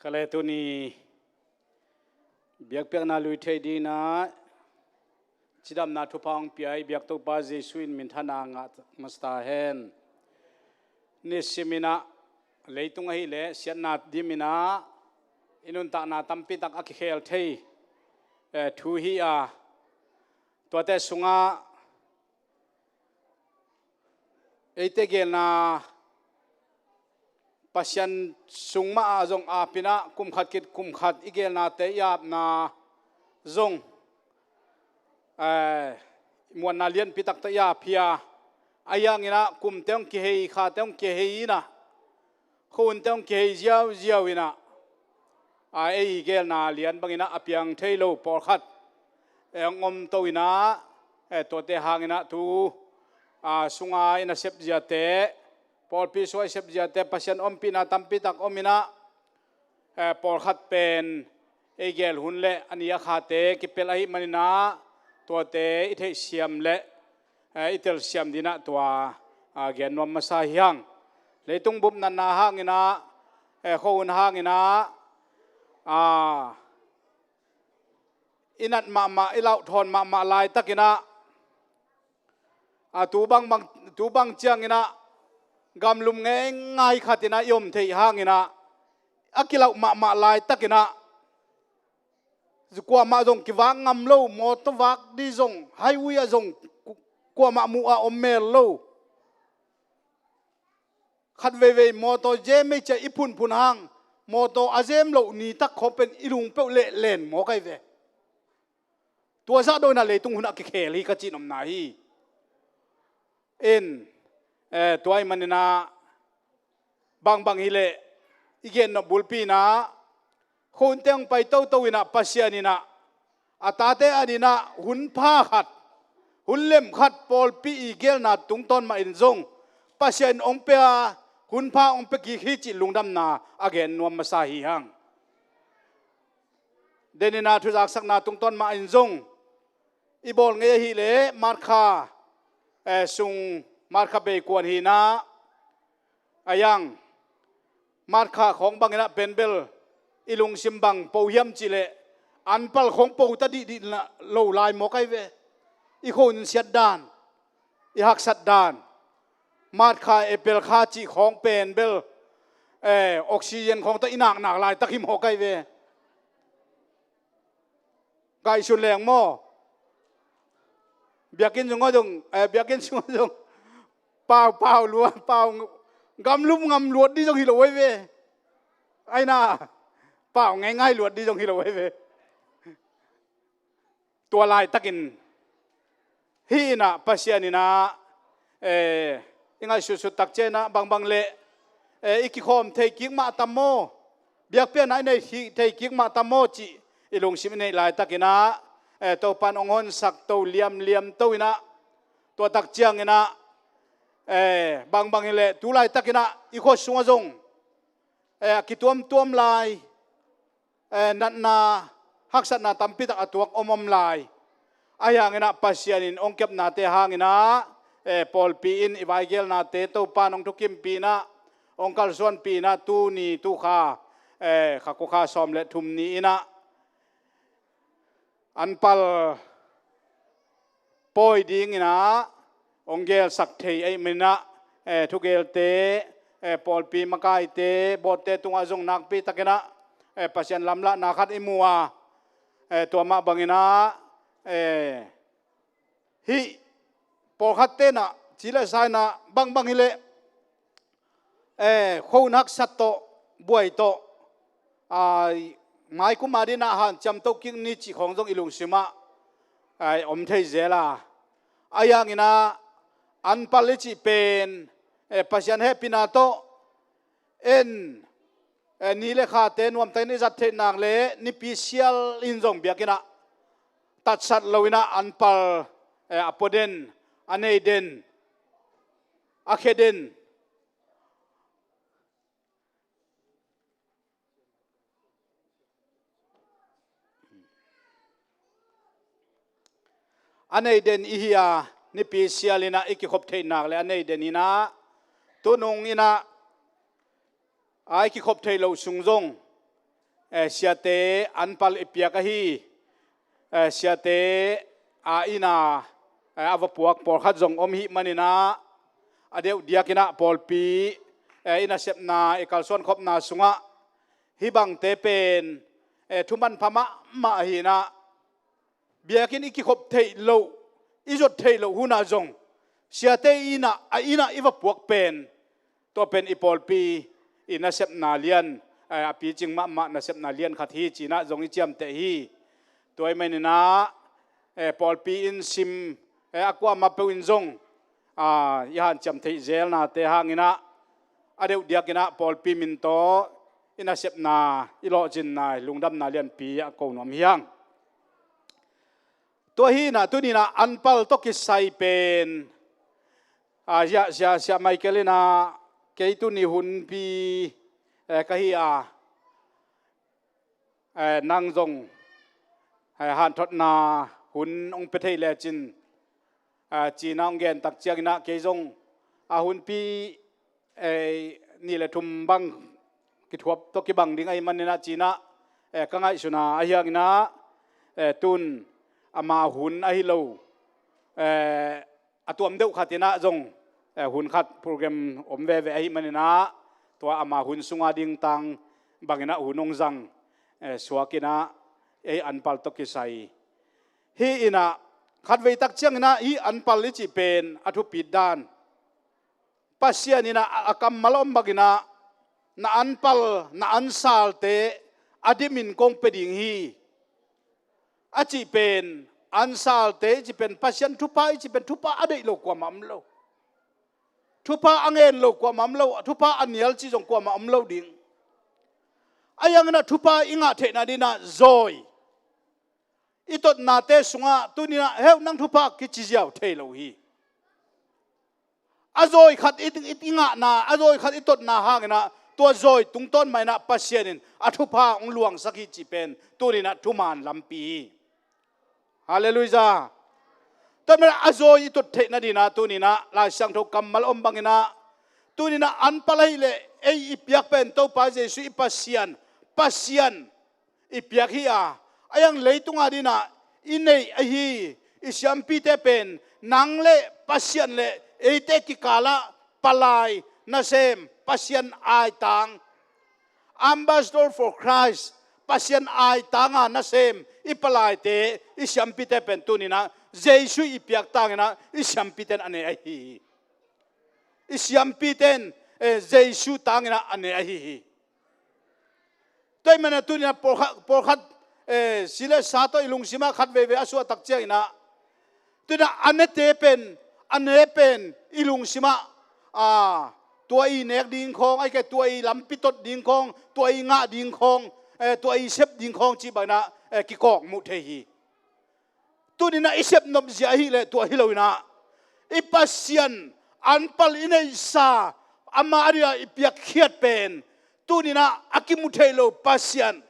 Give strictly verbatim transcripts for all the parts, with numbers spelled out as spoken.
Ka le tuni biakpiakna lui thei dinah cidamna thupha hong pia i biak Topa Jesuh in minthanna ngah masa ta hen. Nisiminah leitung ahileh siatna diminah i nuntakna tampitak a kikhel thei, eh, thu hi a, tuate sungah eite gelna Pasian sung mah ah zong apinah kum khat khit kum khat i gelnate i apna zong, eh, muanna lianpi takte i ap hi a, ahi hanginah kumte hong kihei, khate hong kihei inah, khuaunte hong kihei ziauziau inah, a, ei gelna lian banginah a piang thei lo pawlkhat e hong om to inah, e, tuate hanginah tu, a, sunga i nasep ziate, pawlpi sunga i sep ziate Pasian ompihna tampitak om inah, e, pawlkhat pen ei gel hun le a ni a khate kipelh ahih maninah tuate i theihsiam le, e, i telsiam dinah tua, a, gen nuam masa hi hang. Leitung bup natna hanginah, e, khuahun hanginah, a, i nat mahmah, i lauhthawn mahmah laitakinah, a, tu bangbang, tu bang cianginah gamlum ngeingai khatinah i om theih hanginah a kilauh mahmah laitakinah kuamah zong kivak ngam lo, mawtaw vak dih zong, highway ah zong ku-, kuamah muh a om mel lo. Khat veivei mawtaw zem ei ciah i phunphun hang, mawtaw a zem loh nitak khawng pen i lungpeuh lehlen mawk ahi ve. Tua zah dawina leitung hun a kikhel hi ka cihnopna hi. In, eh, tua ahih maninah bangbang hileh i gennop bulpi inah khuaunte hong pai toto inah Pasian inah a tate adinah hun pha khat, hun lem khat pawlpi i gelna tungtawn mahin zong Pasian in hong pia, hun pha hong pia kik hi cih lungdamna a gen nuam masa hi hang. Denina thuzaksakna tungtawn mahin zong i bawl ngei ahileh March kha, eh, sung March kha bei kuan hinah a yang March kha khawng banginah penbel i lungsim bang po hiam cihleh anpal khawng po ta dihdih lo lai mawk ahi ve. I khuahun siat dan, i haksat dan, March kha April kha cih khawng penbel, eh, oxygen khawng tawh i naknak laitak hi mawk ahi ve. Ngaihsun leng maw? Biakinn sungah zong, eh, biakinn sungah zong pau, pau luat, pau gamlum ngam luat dih zong hi lo ahi ve. Aina pau ngeingai luat dih zong hi lo ahi ve. Tua laitakin hih inah Pasian inah, eh, i ngaihsutsut tak cianginah bangbang leh, eh, i kikhawm thei kik mah tam maw, biakpiakna i nei thei kik mah tam maw cih i lungsim i neih laitakinah, eh, Topan hong honsak to liamliam to inah, tua tak cianginah, eh, bangbang hileh tu laitakinah i khua sungah zong, eh, a kituamtuam lai, eh, natna, haksatna tampitak a tuak om om lai. Ahi hanginah Pasian in hong kepnate hanginah, eh, pawlpi in i vaigelnate Topan hong thukimpih inah, hong kalsuanpih inah tuni tukha, eh, kha kua kha sawm le thum ni inah anpal pawi dinginah hong gelsak thei ahih maninah, eh, thugelte, eh, pawlpi makaite, boardte tungah zong nakpitakinah, eh, Pasian lamlahna khat i mu a, eh, tua mah banginah, eh, hih pawlkhat tenah ci le sa inah bangbang hileh, eh, khuahun haksat tawh, buai tawh, ai, maikum a dinah hanciam to kik ni cih khawng zong i lungsimah, ai, om thei zel a. Ahi hanginah anpal i cih pen, eh, Pasian hehpihna tawh en, eh, ni le khate nuamtakin i zat theih nak le nipi sial in zong biakinnah tatsat loinah anpal, eh, a pua den, a nei den, a khia den, a nei den i hi a, nipi sial inah i kikhop theih nak le a nei den inah tunung inah a i kikhop theih loh sung zong eh, siate anpal i piak ahi, eh, siate a inn ah, eh, a va puak pawlkhat zong om hih manin ah, a deuh diakin ah pawlpi, eh, i nasepna, i kalsuan khopna sungah hih bangte pen, eh, thu manpha mahmah ahi in ah, biakinn i kikhop theih loh, i zot theih loh hun ah zong siate inn ah, a inn ah i va puak pen, tua pen i pawlpi i nasepna lian, eh, a picing mahmah nasepna lian khat hi ci in ah zong i ciamteh hi. Tua ahih manin ah, eh, pawlpi in sim, eh, a kuamah peuh in zong, ah, i hanciam theih zelnate hangin ah, a deuh diakin ah pawlpi min tawh i nasepna, i lawhcinna, i lungdamna lianpi a ko nuam hi hang. Tua hi in ah tuni in ah anpal tawh kisai pen, ah, Sia, Sia, Sia Michael in ah, kei tuni hunpi, eh, ka hi a, eh, nang zong, eh, hanthotna hun hong pia thei lecin, eh, ci in ah hong gen tak ciangin ah kei zong, ah, hunpi, eh, nih le thum bang kithuap tawh kibang ding ahih manin ah ci in ah, eh, ka ngaihsun a, ahi hangin ah, eh, tun ama hun ahi lo, eh, a tuam deuh khat in ah zong, eh, hun khat program om veve ahih manin ah, tua ama hun sunga ding tang bangin ah hun hong zang, eh, suak in ah, ei anpal tawh kisai hi in ah, khatvei tak ciangin ah hih anpal i cih pen a thupit dan, Pasian in ah a kammal a om bangin ah, na anpal, na ansalte a dimin kong pia ding hi a cih pen, ansalte i cih pen, Pasian thupha i cih pen, thupha a deih lo kuamah om lo. Thupha a ngen lo kuamah om lo, thupha a nial cih zong kuamah om lo ding. Ahi hangin ah thupha i ngah theihna dingin ah zawi i totnate sungah tuni in ah, heu, nang thupha kici ziau thei lo hi. A zawi khat i, i, i ngahna, a zawi khat i totna hangin ah, tua zawi tungtawn mah in ah Pasian in a thupha hong luangsak hi cih pen tuni in ah thuman lampi hi. Halleluiah. Tua ahih manin ah a zawi i tot theihna dingin ah tuni in ah Lai Siangtho kammal a om bangin ah, tuni in ah anpal ahih leh ei i piak pen Topa Jesuh i Pasian, Pasian i piak hi a, ahi hang leitung a dingin ah i neih ahi i siampite pen nang le Pasian le eite kikalah palai nasem, Pasian aitang, Ambassador for Christ, Pasian aitang a nasem i palaite, i siampite pen tuni in ah Jesuh i piak tangin ah i siampite in a ne ahi hi. I siampite in, eh, Jesuh tangin ah a ne ahi hi. Tua ahih manin ah tuni in ah pawlkhat, pawlkhat, eh, si le sa tawh i lungsim ah khat veivei a suah tak ciangin ah, tuni in ah a nete pen, a ne pen i lungsim ah, ah, tua i nek ding khawng, ahih kei leh tua i lampi tot ding khawng, tua i ngah ding khawng, eh, tua i sep ding khawng cih bangin ah, eh, kikawkmuh thei hi. Tuni in ah i sepnop zia ahih leh tua hi lo in ah, i Pasian anpal i neihsa, ama a dingin ah i piakkhiat pen, tuni in ah a kimu thei lo Pasian,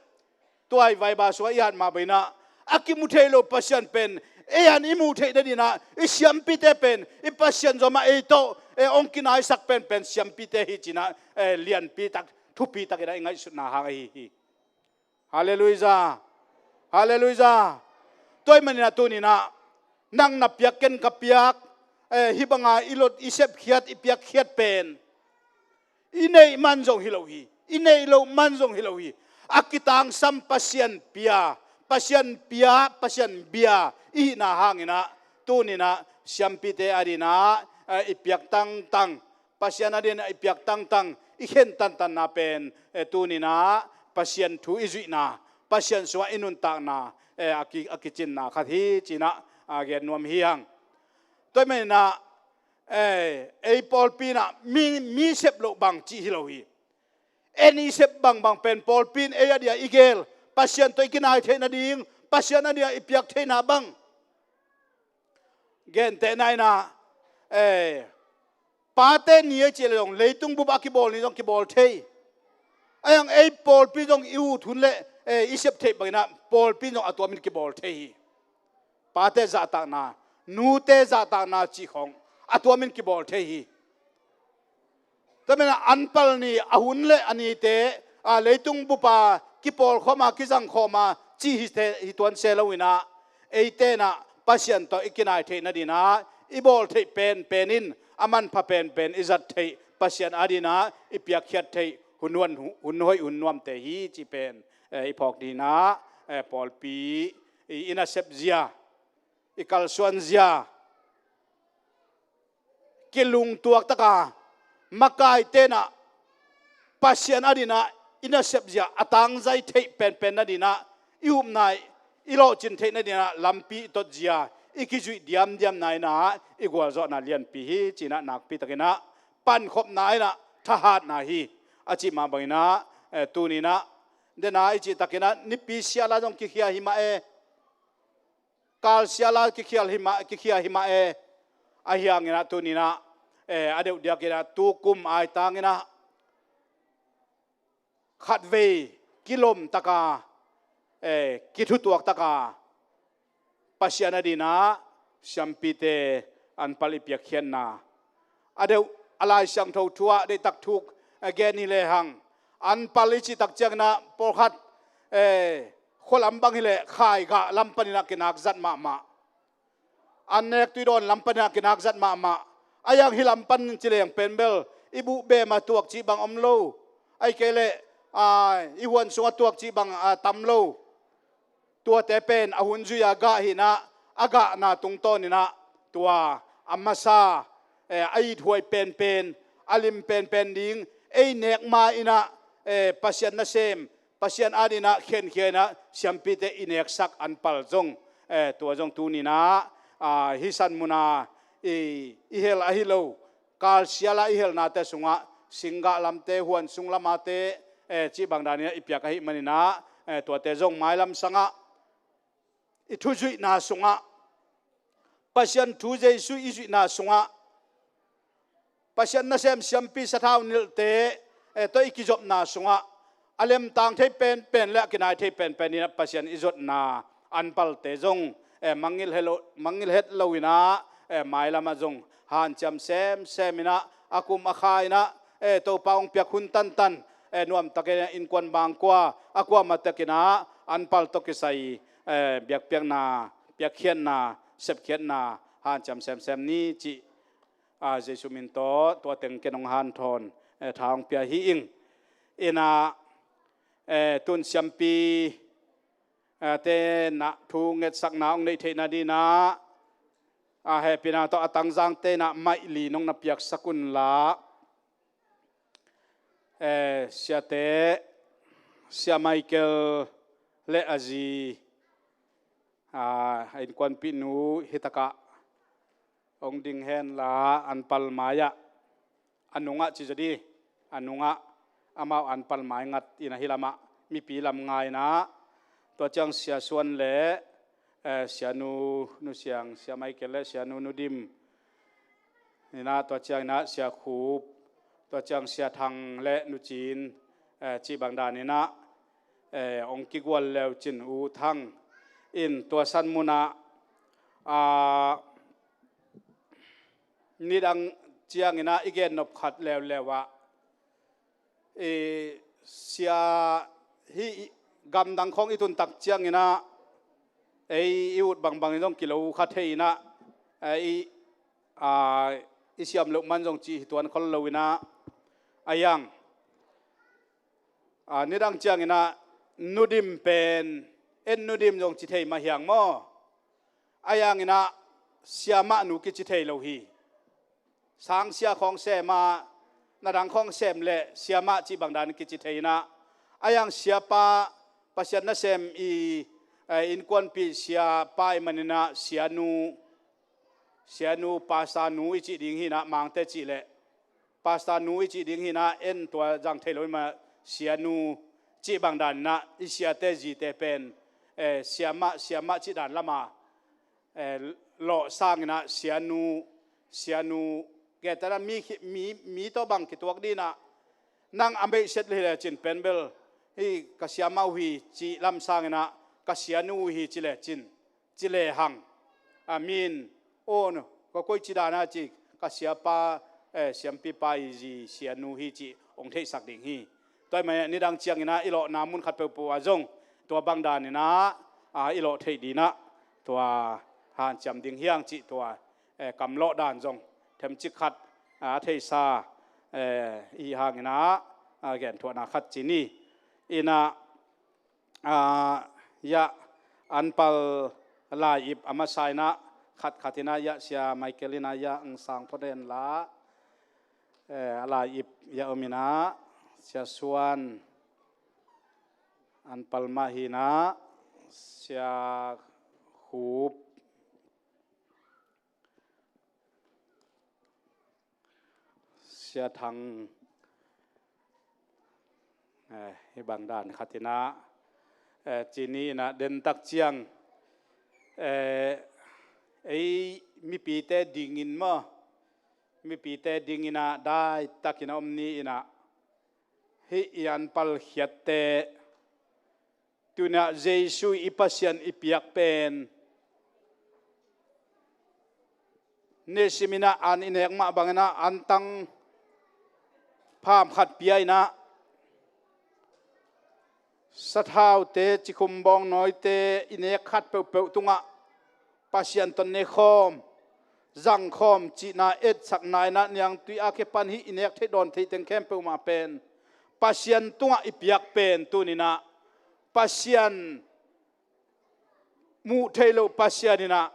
tua i Bible sungah i et mah bangin ah, a kimu thei lo Pasian pen ei in i muh theihna dingin ah i siampite pen, i Pasian zomah ei tawh, eh, hong kinaisak penpen siampite hi ci in ah, eh, lianpi tak, thupi takin ah i ngaihsutna hang ahi hi. Halleluiah. Halleluiah. Tua ahih manin ah tuni in ah nang na piak, ken ka piak, eh, hih banga i lot, i sepkhiat, i piakkhiat pen i neih man zong hi lo hi, i neih loh man zong hi lo hi. A kitangsam Pasian pia, Pasian pia, Pasian bia i hihna hangin ah tuni in ah siampite a dingin ah, eh, i piak tangtang, Pasian a dingin ah i piak tangtang, i khen tantanna pen, eh, tuni in ah Pasian thu i zuihna, Pasian sungah i nuntakna, eh, a ki, a kicinna khat hi ci in ah, a gen nuam hi hang. Tua ahih manin ah, eh, ei pawlpi in ah mi, mi sep loh bang cih hi lo hi. En i sep bangbang pen pawlpi in ei a dingin ah i gel, Pasian tawh i kinai theihna ding, Pasian a dingin ah i piak theihna bang. Gentehna in ah, eh, Pate Ni a cih leh zong leitung bup a kibawl ni zong kibawl thei. Ahi hang ei pawlpi zong i ut hun le, eh, i sep theih bangin ah pawlpi zong a tuamin kibawl thei hi. Pate zahtakna, nute zahtakna cih khawng a tuamin kibawl thei hi. Tua ahih manin ah anpal ni, a hun le a nite, a, leitung bup a kipawlkhawm a, kizangkhawm a, cih hi tuan se lo in ah, eite in ah Pasian tawh i kinai theih nading ah, i bawl theih penpen in, a manpha penpen i zat theih, Pasian ading ah i piakkhiat theih hun hoih hun nuamte hi cih pen i phawk ding ah, pawlpi i nasep zia, i kalsuan zia, kilungtuak taka, makaite in ah Pasian ading ah i nasep zia a tangzai theih penpen nading ah, i upna i lawhcin theih nading ah lampi i tot zia, i kizuih diamdiamna in ah i gualzawhna lianpi hi cih in ah nakpi takin ah pankhopna in ah thahatna hi. A cih mah bangin ah, tuni in ah, den a i cih takin ah nipi sial a zong kikhia hi mah e, kal sial a kikhia hi mah, kikhia hi mah e. Ahi hangin ah tuni in ah, a deuh diakin ah tukum aitang in ah khatvei kilom taka, kithutuak taka Pasian ading ah siampite anpal i piakkhiatna, a deuh a Lai Siangtho thu ah deihtak thuk gen hi lehang, anpal i cih tak ciangin ah pawlkhat khualam bang hi leh khaigah lam panin ah kinak zat mahmah, an nek tui dawn lam panin ah kinak zat mahmah. A yang hi lam panin ci leng pen bel i buh bem a tuak cih bang om lo, ahih kei leh i huan sungah tuak cih bang tam lo. Tuate pen a hun zui a gah hi in ah, a gahna tungtawn in ah tua a masa, a ithuai penpen, a lim penpen ding, ei nek ma in ah Pasian nasem, Pasian ading ah khenkhia in ah siampite i neksak anpal zong, tua zong tuni in ah hih san mun a i hel ahi lo, kal sial a i helnate sungah singgah lamte, huan sung lamate cih bang danin ah i piak ahih manin ah, tuate zong mailam sangah i thuzuihna sungah, Pasian thu Jesuh i zuihna sungah, Pasian nasem siampi sathau nilhte tawh i kizopna sungah a lemtang thei penpen le a kinai thei penpen in ah Pasian i zotna anpalte zong mangngilh het lo in ah, mailam ah zong hanciam semsem in ah, a kum a kha in ah Topa hong piak hun tantan, nuamtakin innkuan bangkua a kuamah takin ah anpal tawh kisai biakpiakna, piakkhiatna, sepkhiatna hanciam semsem ni cih Jesuh min tawh tua teng ken hong hanthawn, tha hong pia hi ing. In ah tun siampi te in ah thu ngetsakna hong neih theih nading ah, hehpihna tawh a tangzangte in ah maih li nong na piaksak unla, siate, Sia Michael le a zi, a innkuanpihnu hi takah hong ding henla, anpal mai-ah a nungah ci zaw dih, a nungah amau anpal mai ngat in ah hih lamah mipi lam ngai in ah, tua ciang Sia Suan le Sianu Nu Siang, Sia Michael le Sianu Nu Dim in ah, tua ciang in ah Sia Khup, tua ciang Sia Thang le Nu Cin cih bang danin ah hong kigual leu cin, U Thang in tua san mun ah nidang ciangin ah i gennop khat leuleu ah, sia hih gamdang khawng i tuntak ciangin ah ei i ut bangbangin zong kilo kha thei in ah, i siam loh man zong cih hi tuan khol lo in ah, a yang nidang ciangin ah Nu Dim pen en Nu Dim zong ci thei mah hiang maw? A yang in ah siamah nu kici thei lo hi. Sangsia khawng sem a, na dang khawng sem leh siamah cih bang dan kici thei in ah, a yang siapa, Pasian nasem i innkuanpih siapa i manin ah Sianu, Sianu, Pastor nu i cih ding hi in ah, Mangte cih leh Pastor nu i cih ding hi in ah, en tua zang thei lo i mah, Sianu cih bang dan in ah i siate zite pen siamah, siamah cih dan lam a lawh sangin ah Sianu, Sianu, gentehna mi, mi, mi tawh bang kituak ding in ah, nang a meihset le hi lecin pen bel hih ka siamah uh hi cih lam sangin ah ka Sianu uh hi ci lecin, ci lehang, a min, aw, ka koici dan a ci, ka siapa, siampipa i zi Sianu hi cih hong theihsak ding hi. Tua ahih manin nidang ciangin ah i lawhna mun khat peuhpeuh ah zong tua bang danin ah, a, i lawh theih dingin ah tua hanciam ding hi hang cih tua, eh, kam lawh dan zong themcik khat, a, theihsa, eh, i hih hangin ah, a, genthuahna khat ci ni. In ah, a, ya, anpal lai-ip a masa in ah khatkhat in ah ya, Sia Michael in ah ya, ang sang phot hen la, eh, a lai-ip ya om in ah, Sia Suan anpal mah hi in ah, Sia Khup, Sia Thang, eh, hih bang dan khat in ah, eh, ci ni in ah, dentak ciang, eh, ei mipite dingin maw, mipite dingin ah daitakin a om ni in ah, hih i anpal khiatte, tu-in ah Jesu i Pasian i piak pen, nisim in ah an i nek mah bangin ah antang pham khat pia in ah, sathaute, cikhum bawngnawite i nek khat peuhpeuh tungah Pasian tawh ne khawm, zang khawm cihna etsakna in ah, niangtui a kipan hih i nek theih dawn theih teng khempeuh mah pen Pasian tungah i piak pen, tuni-in ah Pasian muh theih loh Pasian in ah,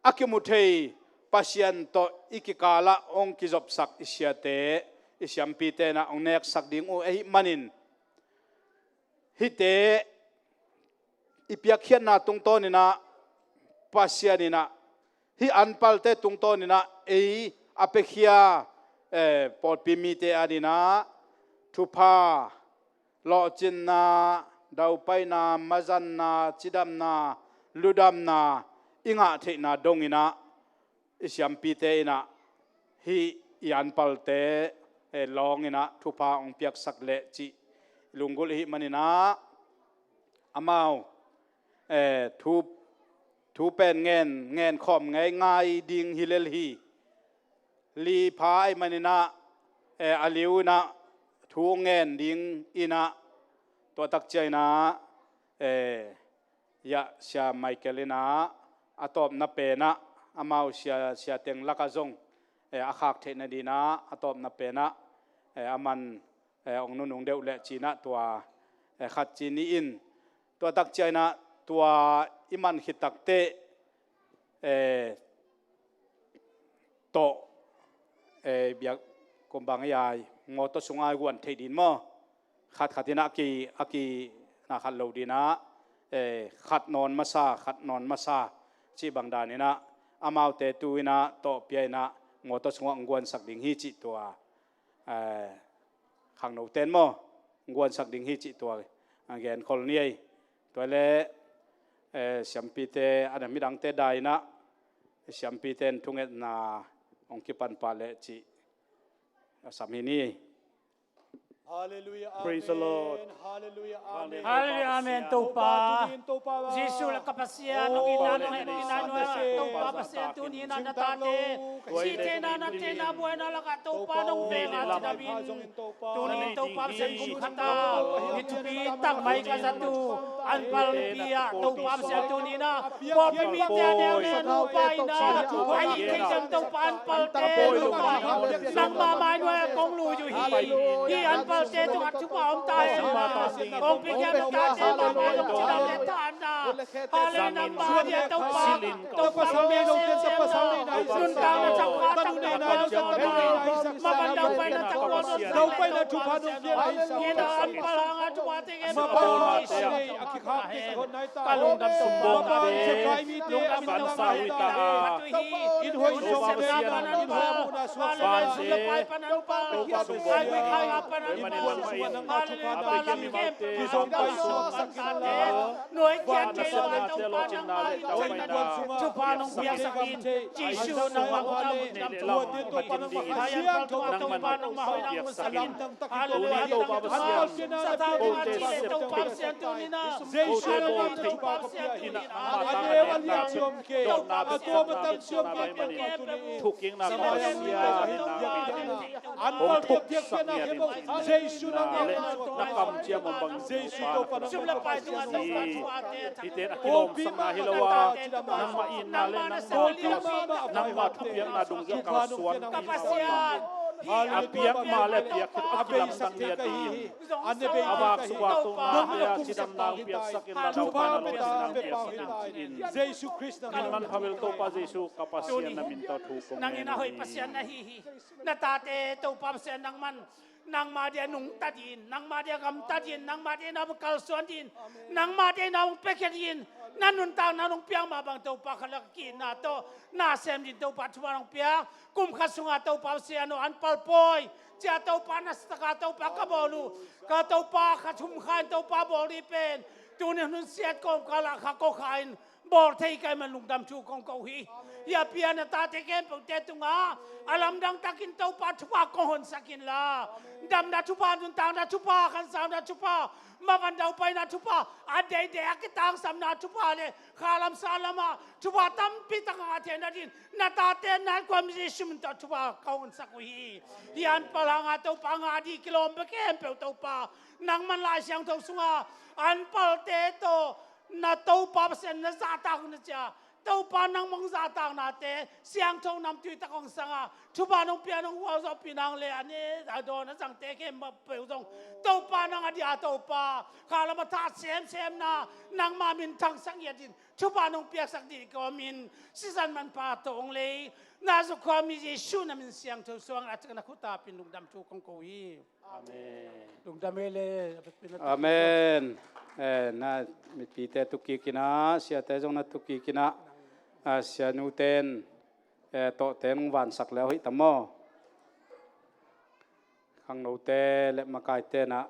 a kimu thei Pasian tawh i kikal ah hong kizopsak i siate, i siampite in ah hong neksak ding uh ahih manin, hihte i piakkhiatna tungtawn in ah Pasian in ah hih anpalte tungtawn in ah ei a piakhia, eh, pawlpi mite adingin ah thupha, lawhcinna, daupaina, mazanna, cidamna, ludamna i ngah theihna dongin ah i siampite in ah hih i anpalte, eh, lawng in ah thupha hong piaksak leh cih lunggulh ahih manin ah, amau, eh, thu, thu pen ngen, ngen khawm ngeingai ding hi lel hi. Li pha ahih manin ah, eh, a liu in ah thu ngen dingin ah, tua tak ciangin ah, eh, ya, Sia Michael in ah a tawpna pen ah, amau sia, sia teng lakah zong, eh, a khak theihna dingin ah a tawpna pen ah, eh, a man, eh, hong nunung deuh leh ci-in ah tua, eh, khat ci ni in, tua tak ciangin ah tua i man khit takteh, eh, tawh, eh, biak kum bang i ai, mawtaw sungah i guan theih ding maw? Khatkhat in ah a ki, a ki na khat lo dingin ah, eh, khat nawn masa, khat nawn masa cih bang danin ah, amaute tu-in ah tawh pia in ah mawtaw sungah hong guansak ding hi cih tua, eh, khangnote in maw, hong guansak ding hi cih tua, a, genkhol ni ei. Tua leh, eh, siampite, a na midangte danin ah siampite in thungetna hong kipan pah leh cih a sam hi ni. Halleluiah, Praise the Lord. Amen. Halleluiah, amen. Halleluiah, amen. Topa, Topa, tuni in Topa, Jesu la ka Pasian, oh, nong ina, nong ina, nong ina, Topa Pasian, tuni in ah na tate, sitena, natena, buaina lakah Topa nong veng a, ci-in ah, tuni in Topa Pasian kum khat ah i thupi tak mai ka zat uh anpal pi ah, Topa Pasian, tuni in ah pawlpi mite a neu ne nupa in ah, a it thei zong Topa, anpalte Topa, nangma mai nuai ah kong lui uh hi. Hih anpalte tungah thupha om ta hen la, kong piakhia na tate mah mai zong cidam le thahatna, halleluiah, nangma dia Topa, Topa Pasian, nuntakna thupha, takna, maban daupaina, takna, daupaina thupha nong pia, hih na anpal hang a thupha teng en, ka lungdam Topa, lungdam Topa, in hoih zong, in hoih muhna suak, Nasepnate, lawhcinna le daupaina Topa nong piaksak in. Jesu nangmah hong tau in dam tua hong pai in. Nangman piaksak in. Halleluiah. Tuni Topa Pasian, kote septheih, kote bawl theih in ah, nangma tangah na dawtna, biakpiakna bai manin thukikna Pasian in nakpi takin hong thuksak ngiat in. Na leh na kamciam om bangin Topa na kamciam hi. Hihte in a kilawmsakna hi lo a, nangmah itna le nangmah, nangmah thupiakna dungzui a kalsuan, a piak ma le a piak khit a kilamdang ngiat dingin, a vak sukvak tonate ah cidamna hong piaksak in, na daupaina lawhcinna hong piaksak in ci-in. Min manpha bel Topa Jesu ka Pasian, na min tawh thu kong ngen hi. Na tate Topa Pasian nangman nangmah dia nungta dingin, nangmah dia gamta dingin, nangmah dia na hong kalsuan dingin, nangmah dia na hong piakhia dingin, na nuntakna nong piak mah bang Topa khat le khat ki-itna tawh na sem dingin Topa thupha nong piak. Kum khat sungah Topa Pasian aw, an palpawi cia Topa na sitaka Topa ka bawl uh, ka Topa kha thum kha in Topa bawl dih pen tuni hun siat kawmkal ah kha ko kha in bawl thei ka hih man lungdam thu kong ko hi. Hih a pia na tate khempeuhte tungah a lamdang takin Topa thupha kong honsak inla, damna thupha, nuntakna thupha, khansauna thupha, mavan daupaina thupha, a deidei a kitangsamna thupha le khalam salam ah thupha tampi tak a ngah theihna dingin na tate na innkuan Jesu min tawh thupha ka honsak uh hi. Hih an pal hanga Topa ngah ding kilawm bek khempeuh Topa nangman Lai Siangtho sunga an palte tawh na Topa Pasian na zahtak na cia, Topa nangmah hong zahtaknate siangtho namtui tak hong sanga thupha nong pia nong hual zawhpih nang le a ne a dawn a zangte khempeuh zong Topa nang a dia Topa khalam a thah semsemna nangmah min thangsak ngiat in thupha nong piaksak dih kawmin sisan manpha tawh hong lei na zukhuami Jesu na min siangtho suang a cik na khutapin lungdam thu kong ko hi. Amen. Lungdam e le. Amen. Eh, na mipite tukikinah, siate zong na tukikinah, ah, sianuten, eh, tawhte nong vansak le hoih tam maw? Khangnote le makaite na